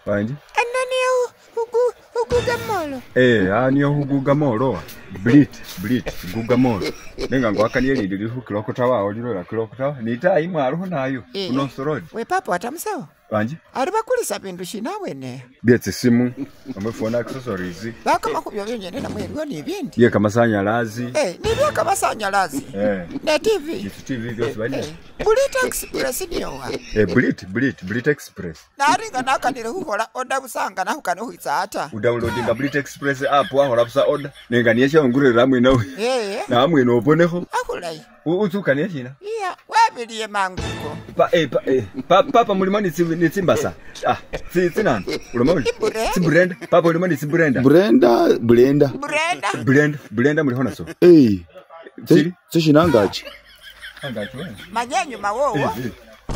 Wanji? Ano niyo huguga molo. Eh, ah niyo huguga molo. Blit, blit, guga molo. Nenga ngwakaniye lindi lili khukiloko tawa lilola kiloko tawa. Ni tayi mwalo nayo. Eh. Kuno sorodi. We papa watamusawo. Wanji? Ali bakulisa bindu shina wene. Bye tsisimu, amwe phone accessories. Bakama khubyo byonyene namwe iliwo ni ibindi. Ye kamasanyalazi. Eh, nibyo kamasanyalazi. Eh. Ne TV. Ni TV byose bali. Eh, Bulit Express niyowa. Eh, Blit, Blit, Blit Express. Naringa nakanile khukhola order busanga nakhukana khukhwitsa ata. Udownloadinga Blit Express app wakhola busa order. Nenga niye shongurera mwene we. Eh, Na mwene ubonekho. akhulayi. Utsukaniye shina? Iya, wabiliye manguko. Pa eh pa eh pa papa mulimo ni ni tsimbasa. Ah, tsi tsinani? Uloma uli? Iburenda. Tsiburenda. Papa ulimo ni tsiburenda. Brenda, Brenda. Brenda. Blenda, blenda muliho naso. Eh. Tsili? Tsishinangachi. Manye nyuma wowo.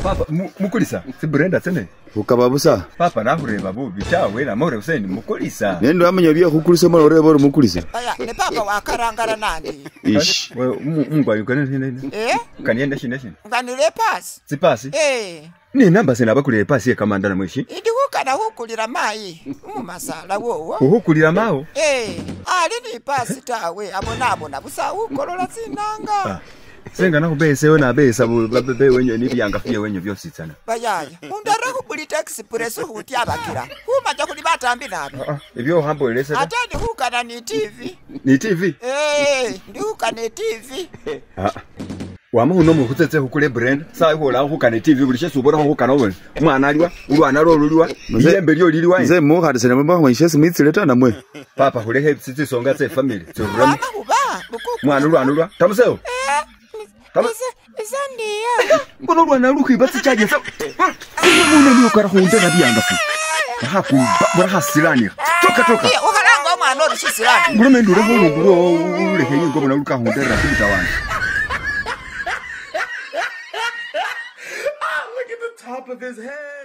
Papa mukulisa tsiburenda tsene. Khukaba busa. Papa nakhureba bubi tawe namore useni mukulisa. Nendo wamenya bye khukulisa mala ureba uri mukulisa. Aya, ne papa wakarangara nandi. Ish. We mungwayo kana shina. Eh, Kanienda shina shina. nganile pasi. Tsipasi. Eh, Ni namba sena bakulira ipasi yekamanda namweshi. indi khukana khukulila mayi mumasala wowo. Uhukulira mawo. Eh, ali ni pasi tawe abonabona busa khukolola tsinanga. Ah. Senga nakhubeseyo nabesa bewenyo nibyanga fye wenyo byositsana. Bayaya, undara khubuli Express khutyabakila. Khumanya khuli batambi nabi. Ah, ebyo hambolesera. Ate ndi khukana ni TV. Ni TV. Eh, ndi khukana TV. Ah. Wama huno mukhutsetse khukula brand saa khula khukana TV buli shesi ubona khukana ubone umwana aliwa ulwana loluliwa Mzee- ilembe lyo liliwa Nze mukhatisana mwe mwakhumanyisha esi mwitsile ta namwe. papa khulekhe tsisonga tse family tsiruramo Wama khuba lukuku. mwana ulwana ulwa tamuseo Isa ndiyo. kono ulwana lukhiba tsichaje tsa muna niyo kara khundera byangafu akhakumba bora khasilanikha toka toka Iye, ukhalanga omwana ori shisilani. ngulome ndulekho ulungu ulekhe ingo bona lukakhunderera kumutawana Look at the top of his head.